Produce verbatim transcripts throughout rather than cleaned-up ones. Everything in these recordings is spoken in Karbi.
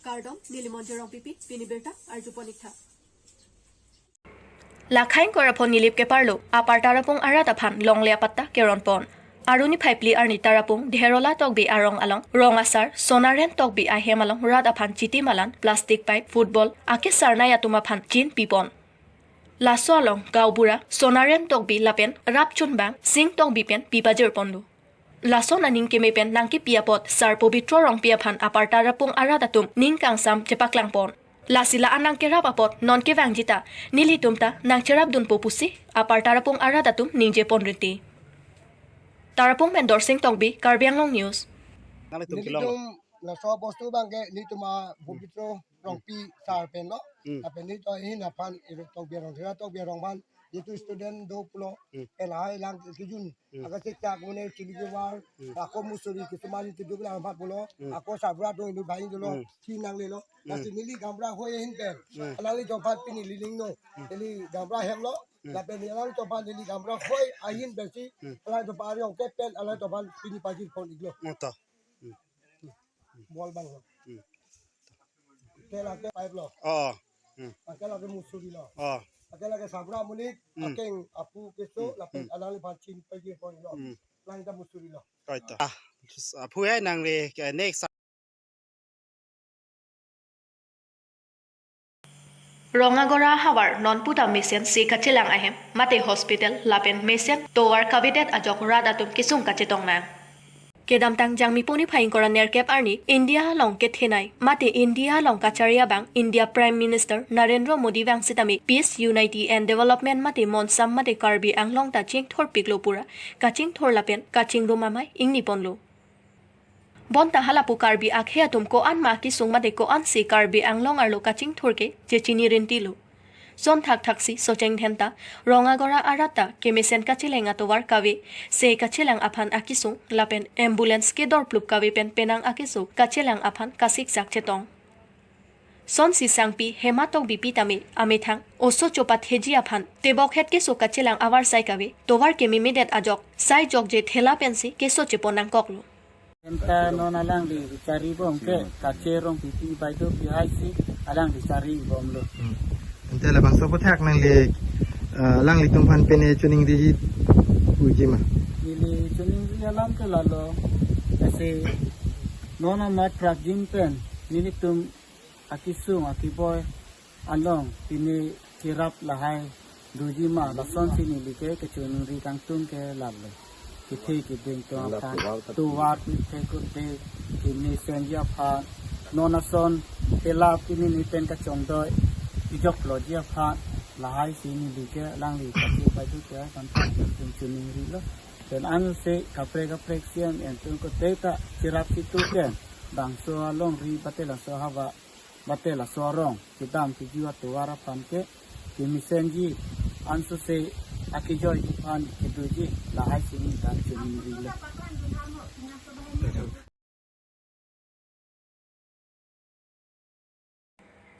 Kardom, neli Monjir Rongpipi, pini birta arjupon ik tha. Lakhai ingkoi ra pho Nilip keparlo, Upper Tarapung arat aphan longle apatta keronpon. Aruni phai phli arni Tarapung, Dherola Tokbi arong along, rong asar, Sonaren Tokbi ahem along rat aphan chiti malan, plastic pipe, football, akesarnei atum aphan chin pipon. Laso along, gaonbura, Sonaren Tokbi lapen, Rapchunbang, Sing Tokbi pen, pipajirponlo. Lason aning keme pen nangkepi apot Sar Pobitro Rongpi aphan Upper Tarapung arat atum ning kangsam chepaklangpon. Lasi la-an nangkerap apot non kevangji ta nelitum ta nangcherapdunpo pusi Upper Tarapung arat atum ningjepon rinti. Tarapung pen Dorsing Tokbi, Karbi Anglong News. Nelitum kelong. Nelitum laso bostu abangke nelitum a Pobitro Rongpi sar penlo. Hmm. Lapen nelitum ahin aphan iru Tokbi arong, Dherola Tokbi arong aphan, jitu student do pulo, Hmm. pen lahai lang kejun, Hmm. agak cekcak mune chili kewar, Hmm. ako musuri kisuman kejun lang aphan pulo, Hmm. ako sabra do inut bhai dolo, Hmm. si nanglelo. Hmm. Lasi neli gaonbura hoi ahin pen, Hmm. alanglitum aphan pini lilingno, Hmm. neli gaonbura hemlo, Hmm. lapen alanglitum aphan neli gaonbura hoi ahin pensi, Hmm. alanglitum aphan arong ke pen, alanglitum aphan pini pajirpon iklo. Hmm, to. Hmm. Bol abang lo. Hmm. Ke lake pipe lo. Oh. Hmm. Ke lake musuri lo. Oh. Ke lake sabra munik, Hmm. akeng apu keso, Hmm. lapen Hmm. alangliphan chin pajirpon lo. Hmm. Lang ta musuri lo. Right. Ah, aphu ya nangli ke next. Rongagora havar non puta mesen si kachelang ahem, mate hospital, lapen mesen tovar kavedet ajok rat atum kesung kachetong nang. Kedamtang Jangmi puni phai ingkoi ra nerkep arni, India along kethenei, mate India along kachari abang, India Prime Minister Narendra Modi vang sitame Peace, Unity and Development mate Monsam mate Karbi Anglong ta chingthorpiklo pura, kachingthor lapen kachingrum amei ingniponlo. Bonta halapu Karbi akhei atum ko-an ma kesung mate ko-an si Karbi Anglong arlo kachingthor ke chechini rintilo. Son thakthak si Socheng Dhenta, Rongagora arat ta kemesen kachelang atovar kave, se kachelang aphan akesung, lapen ambulance kedorplup kave pen penang akeso kachelang aphan kasiksak chetong. Sonsi sangpi Hema Tokbipi tame amethang oso chopatheji aphan tebok het keso kachelang avarsai kave, tovar kememedet ajok sai jokje thela pensi keso chepon nangkoklo. Anta non alangli richari bom ke kacherong pipi baido pi hai si alang richari bomlo. Hmm. Anta labangso aphuthak nangli, eh, alanglitum aphan pine choningriji puji ma? Neli choningri alam ke lalo. Lasi non amat prapjin pen nelitum akesung akeboi along pine cherap lahai doji ma, lasonsi neli ke kechoningri kangtung ke lalo. Kethe keding atum aphan, tovar pi thek kurde, kemesenji aphan, non ason thela pini ne pen kachongdoi kejokloji aphan, lahai si neli ke alangli kache padu ke aphan kechoningri lo. Pen anse kaprek kaprek C M M tum kote ta cherap situ ke, bangso alongri bate laso havar, bate laso arong kedam keju atovar aphan ke kemesenji, ansose akejoiji aphan kedoji, lahai si neli ta choningrilo.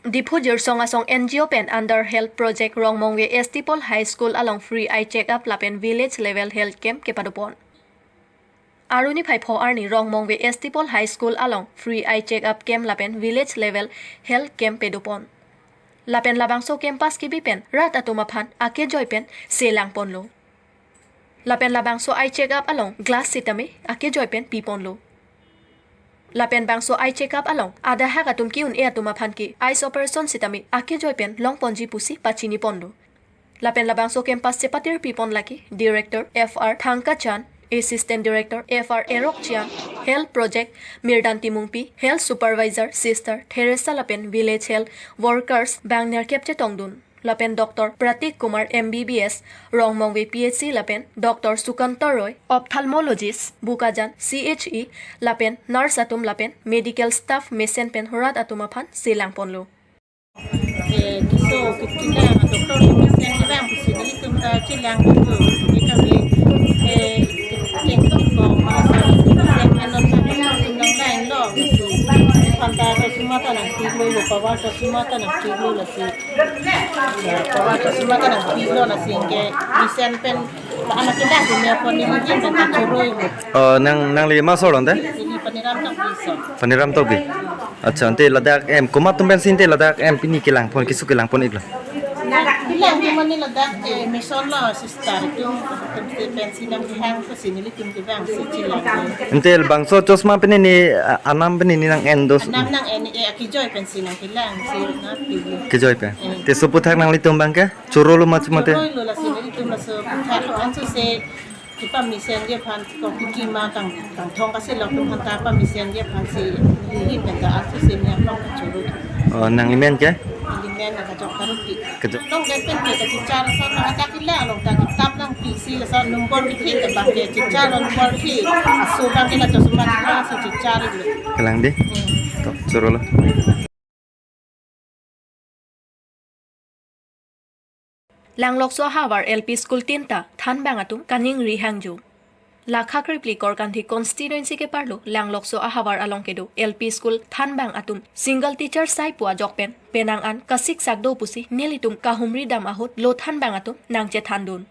Diphu Jirsong Asong N G O pen under Health Project Rongmongve S T Paul High School along free eye check up lapen village level health camp kepadopon. Aruni phai pho arni Rongmongve S T Paul High School along free eye check up camp lapen village level health camp padopon. Lapen labangso campus kebi pen rat atum aphan akejoi pen selangponlo. Lapen labangso eye check up along glass sitame akejoi pen piponlo. Lapen bangso eye check up along adahak atum ke-un-e atum aphan ke eyes operation sitame akejoi pen longponji pusi pachiniponlo. Lapen labangso campus chepatir pipon lake Director F R Thangkachan, Assistant Director F R Erokchiang, Health Project Mirdan Timungpi, Health Supervisor Sister Theresa lapen Village Health Workers bang nerkep chetongdun. Lapen Doctor Pratik Kumar M B B S, Rongmongve P H C lapen Doctor Sukanta Roy, Ophthalmologist, Bokajan C H E, lapen nurse atum lapen medical staff mesen pen rat atum aphan selangponlo. Eh, kiso, kiso lang, doctor ni mesen ni bang, kiso ni tum ta chelang tu, ni kami, eh, kengtung ko, masa mesen ni non na, ni non lain lo, kiso. Panta ko sumata nang tiglo, lo pawa ko sumata nang tiglo, lasi. Ya, pawa ko sumata nang tiglo, lasi ke, mesen pen, anak kita, sini apa ni mungkin, dan kacurui. Oh, nang, nangli masuk, Ronte? Ini Paniram Tokbi, sir. Paniram Tokbi. Accha, ante ladak em, komat atum pensi ante ladak em pini kelangpon, keso kelangpon iklo? Kelang atum mane ladak, eh, mission lo, sister atum, atum si pensi nangkehang, pensi nelitum kevang si chelang. Ante bangso chosma pini ni, a-, anam pini ni nang-en dos. Anam nang-en, eh, akejoi pensi nangkelang si nangpi. Kejoi pen. Eh. Te soputhak nanglitum abang ke? Choro lo mati mati. Choro lo, lasi nelitum laso puthak lo anso si kepamesen ji aphan, kong kiki ma kang, kangthong kasi lo atum aphan ta pamesen ji aphan si, ili pen ta anso si ni aphan kachoro. Oh, nanglimen ke? Nelimen na Kajok Karupi. Kajok. Nang det pen ke kachichar ason nang atak ila along ta kitap nangpi si laso number kethi ke abang ke chichar number kethi. Aso abang ke la chosma ta si chichar lo. Kelang dei. Hmm. To, choro lo. Langlokso ahavar L P School tinta thanbang atum kaningri hangjo. Lakha krepli Korkanthi constituency keparlo Langlokso ahavar along kedo L P School thanbang atum single teacher sai pu ajok pen penang an kasiksak do pusi nelitum kahumri dam ahut lo thanbang atum nangchethandun.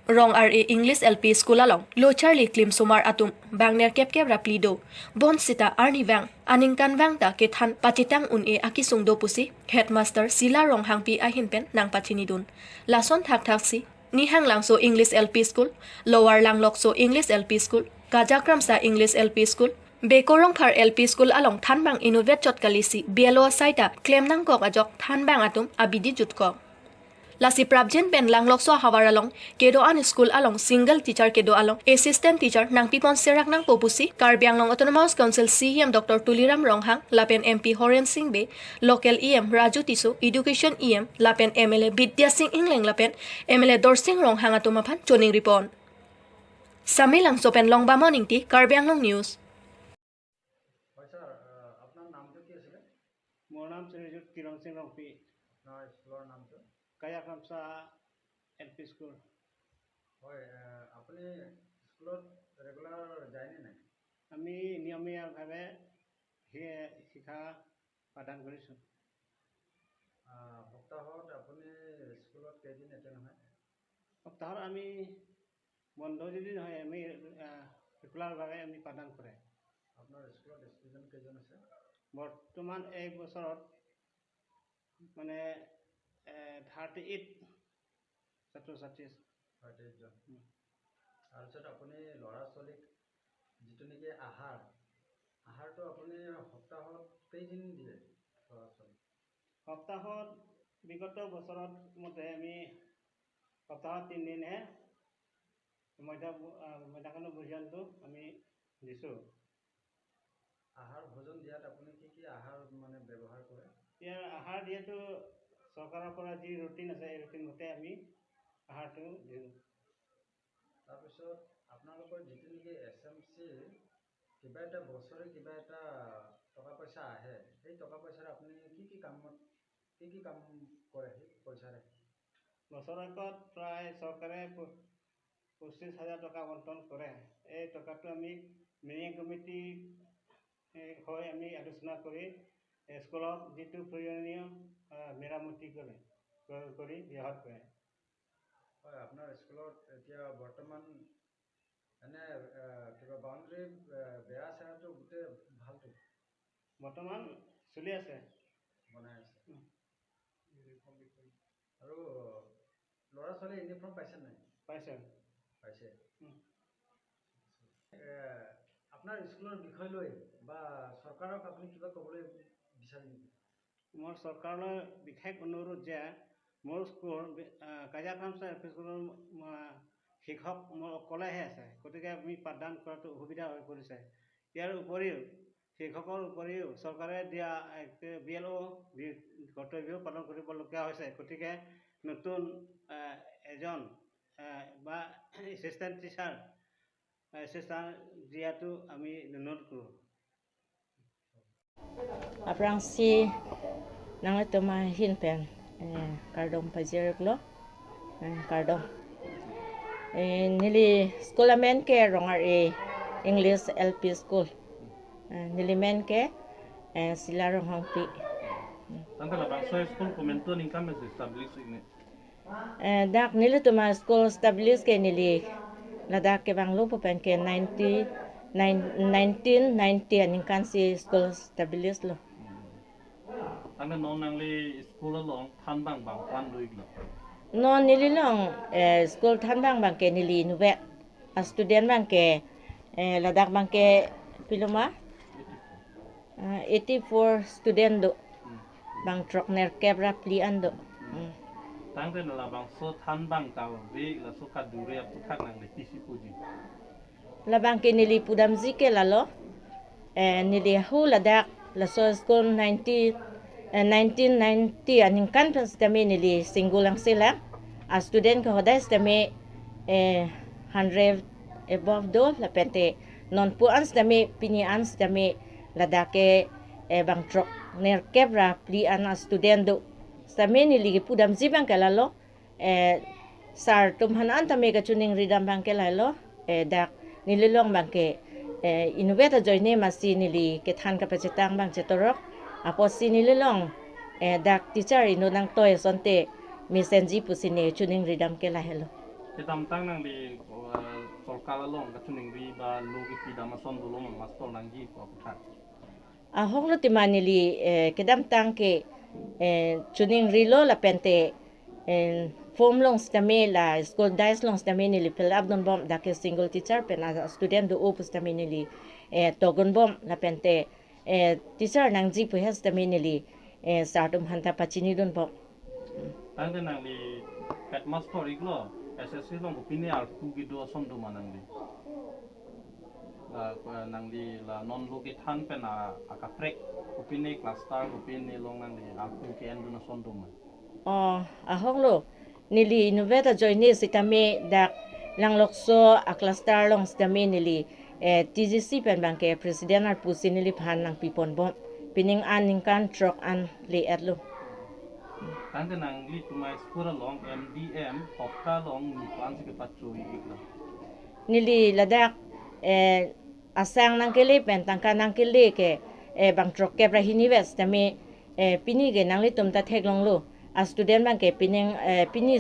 Rong-ar-e English L P School along lo charli klimsomar atum bang nerkep kep ra phli do. Bonsita arnivang aningkanvang ta kethan pachetang un-e akesung do pusi Headmaster Sila Ronghangpi ahin pen nangpachinidun. Lason thakthaksi Nihanglangso English L P School, Lower Langlokso English L P School, Kajakramsa English L P School, Beko Rongphar L P School along thanbang inutvet chot kalisi B L O asai ta klem nangkok ajok thanbang atum abidi jutkok. Lasi prapjin pen Langlokso ahavar along kedo-an school along single teacher kedo along assistant teacher nangpipon serak nangpo pusi Karbi Anglong Autonomous Council C E M Doctor Tuliram Ronghang lapen M P Horen Sing Bey, local E M Raju Tisso, education E M lapen M L A Bidya Sing Engleng lapen M L A Dorsing Ronghang atum aphan choningripon. Samelangso pen Longbamon Ingti, Karbi Anglong News. হয় ছাৰ, আহ, আপোনাৰ নামটো কি আছিলে? মোৰ নাম শ্ৰীযুত কিৰণ সিং ৰংপি। আপোনাৰ স্কুলৰ নামটো? কায়াকামচা এল পি স্কুল। হয়, আহ, আপুনি স্কুলত ৰেগুলাৰ যায়নে নাই? আমি নিয়মীয়াভাৱে সেই শিক্ষা পাঠদান কৰিছোঁ। আহ, সপ্তাহত আপুনি স্কুলত কেইদিন এটেণ্ড হয়? সপ্তাহত আমি বন্ধ যদি নহয়, আমি, আহ, ৰেগুলাৰভাৱে আমি পাঠদান কৰে। আপোনাৰ স্কুলত ষ্টুডেণ্ট কেইজন আছে? বৰ্তমান এই বছৰত মানে, এ, থাৰ্টি এইট ছাত্ৰ ছাত্ৰী আছে। থাৰ্টি এইটজন। উম। তাৰপিছত আপুনি ল'ৰা ছোৱালীক যিটো নেকি আহাৰ, আহাৰটো আপুনি সপ্তাহত কেইদিন দিয়ে ল'ৰা ছোৱালীক? সপ্তাহত বিগত বছৰত মতে আমি সপ্তাহত তিনিদিনহে মধ্যাহ্ন, আহ, মধ্যাহ্ন ভোজনটো আমি দিছোঁ। আহাৰ ভোজন দিয়াত আপুনি কি কি আহাৰ মানে ব্যৱহাৰ কৰে? ইয়াৰ আহাৰ দিয়াটো চৰকাৰৰ পৰা যি ৰুটিন আছে, এই ৰুটিন মতে আমি আহাৰটো দিওঁ। তাৰপিছত আপোনালোকৰ যিটো নেকি এছ এম চিৰ কিবা এটা বছৰে কিবা এটা টকা পইচা আহে, সেই টকা পইচাৰে আপুনি কি কি কামত, কি কি কাম কৰে সেই পইচাৰে? বছৰেকত প্ৰায় চৰকাৰে প-, পঁচিছ হাজাৰ টকা আবণ্টন কৰে। এই টকাটো আমি মেনেজিং কমিটি, এ, হৈ আমি আলোচনা কৰি, এ, স্কুলত যিটো প্ৰয়োজনীয়, আ, মেৰামতি কৰে, ক্ৰয় কৰি দিয়া হয়। হয়, আপোনাৰ স্কুলত এতিয়া বৰ্তমান এনে, আ, কিবা বাউণ্ডেৰী, আ, বেৰা চেৰাটো গোটেই ভালতো? বৰ্তমান চলি আছে। বনাই আছে। উম। আৰু ল'ৰা ছোৱালীয়ে ইউনিফৰ্ম পাইছে নাই? পাইছে। পাইছে। উম। এ, আপোনাৰ স্কুলৰ বিষয় লৈ বা চৰকাৰক আপুনি কিবা ক'বলৈ বিচাৰে নেকি? মোৰ চৰকাৰলৈ বিশেষ অনুৰোধ যে মোৰ স্কুল, বি-, আ, কাজাখামচা এল পি স্কুলৰ, আ, শিক্ষক মোৰ অকলেহে আছে, গতিকে আমি পাঠদান কৰাটো অসুবিধা হৈ পৰিছে। ইয়াৰ উপৰিও শিক্ষকৰ উপৰিও চৰকাৰে দিয়া, এ, বি এল অ' দি-, কৰ্তব্য পালন কৰিবলগীয়া হৈছে। গতিকে নতুন, এ, এজন, এ, বা এছিষ্টেণ্ট টিচাৰ, এ, এছিষ্টেণ্ট দিয়াটো আমি অনুৰোধ কৰোঁ। Aphrangsi nanglitum ahin pen, eh, kardom pajir-iklo, eh, kardom. Eh, neli school amen ke Rong-ar-e English L P School. Eh, neli men ke, eh, Sila Ronghangpi. Tangka labangso school komantu aningkan pensi establish iknang? Eh, dak nelitum a-school establish ke neli ladak kevanglo pu pen ke ninety, Nine, nineteen ninety aningkan si school establish lo. Tangte non nangli school along thanbang bang ko-an do-iklo? Non neli along, eh, school thanbang abangke neli inutvet a student abangke, eh, ladak abangke piloma, ah, eighty-four student do. Hmm. Bang throk nerkep ra phli an do. Hmm. Tangte labangso thanbang ta ave, laso kadure aputhak nangli pisi puji? Labangke neli pudamji ke lalo. Eh, neli hu ladak laso school ninety, eh, nineteen ninety aningkan pen sitame neli single angse lang. A student ke hodai sitame, eh, hundred above do, lapente non pu an sitame, pini an sitame ladak ke, eh, bang throk nerkep ra phli an a student do. Sitame neli kepudamji abangke lalo. Eh, sar atum aphan an tame kachiningri dam abangke lahelo. Eh, dak neli along abangke, eh, inutvet ajoine masi neli kethan kapachetang abang chetorok. Apotsi neli along, eh, dak teacher inut nangtoi asonte mesenji pusi ne chiningri dam ke lahelo. Kedamtang nangli, eh, sorkar along kachiningri ba lo kipi dam ason dolo ma master nangji ko aputhak? Ahok lo tema neli, eh, kedamtang ke, eh, chiningrilo lapente, eh, form along sitame la school dais along sitame neli fill up dunbom, dak ke single teacher pen a student do-o pu sitame neli, eh, togunbom lapente, eh, teacher nangji pu he sitame neli, eh, sar atum aphan ta pachini dunbom. Tangte nangli headmaster iklo, S S C along kopine arpu kedo ason do ma nangli? La, eh, nangli la non lo kethan pen a, akaprek kopine cluster kopine along nangli arpu ke-en dun ason do ma? Oh, ahok lo. Neli inutvet ajoine sitame dak Langlokso a cluster along sitame neli, eh, T G C pen abangke president arpu si neliphan nangpiponbom. Pining an ningkan throk an le-etlo. Tangte nanglitum a school along M D M hopta along ni ko-an si kepachoi-iklo? Neli ladak, eh, asang nangkele pen tangka nangkele ke, eh, bang throkkep ra hini vet sitame, eh, pini ke nanglitum ta theklonglo. A student abangke pining, eh, pini